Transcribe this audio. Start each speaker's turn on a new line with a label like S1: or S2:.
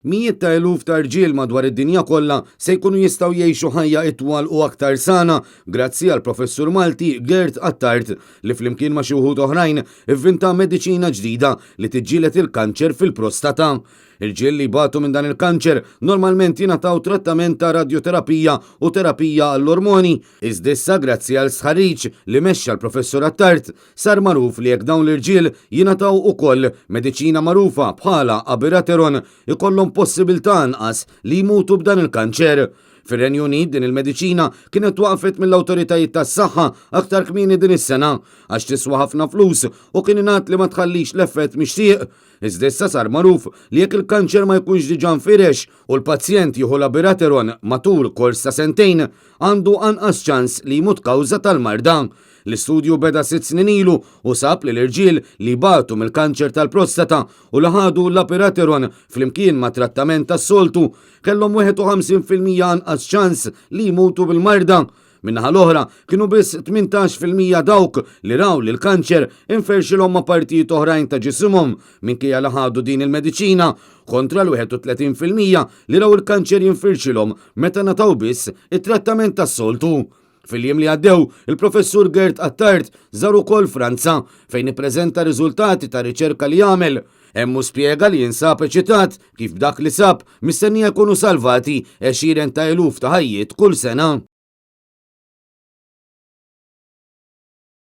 S1: Mijiet ta' eluf ta' rġiel madwar id-dinja kollha se jkunu jistgħu jgħixu ħajja itwal u aktar sana grazzi għal professur Malti Gert Attard li flimkien ma' xi wħud oħrajn ivvinta mediċina ġdida li tiġġieled il-kanċer fil-prostata. Irġiel li jbatu minn dan il-kanċer normalment jingħataw trattament ta' radjoterapija u terapija għall-ormoni, iżda issa grazzi għal stħarriġ li mexxa l-Professur Attard Sar magħruf li jekk dawn l-irġiel jingħataw ukoll mediċina magħrufa bħala abiraterone ikollhom possibilità anqas li jmutu b'dan il-kanċer. Fir-Renju Unit din il-mediċina kienet twaqfet mill-awtoritajiet tas-saħħa aktar kmieni din is-sena għax tiswa ħafna flus u kien ingħad li ma tħallix l-effett mixtieq. Iżda issa sar magħruf li jekk il-kanċer ma jkunx diġà nfirex u l-pazjent jieħu l-abiraterone matul kors ta' sentejn, għandu anqas ċans li jmut kawża tal-marda. L-istudju beda 6 snin ilu u sab li l-irġiel li jbatu mill-kanċer tal-prostata u li ħadu l-abiraterone flimkien ma' trattament tas-soltu kellhom 51% anqas ċans li jmutu bil-marda. Min-naħa l-oħra, kienu biss 18% dawk li raw li l-kanċer inferxilhom ma' partijiet oħrajn ta' ġisimhom minkejja li ħadu din il-mediċina, kontra l-31% li raw il-kanċer jinfirxilhom meta ngħataw biss it-trattament tas-soltu. Fil-jiem li għaddew, il-Professur Gert Attard żar ukoll Franza fejn ippreżenta riżultati ta' riċerka li għamel. Hemm hu spjega li jinsab eċitat kif b'dak li sab mistennija jkunu salvati għexieren ta' eluf ta' ħajjiet kull sena.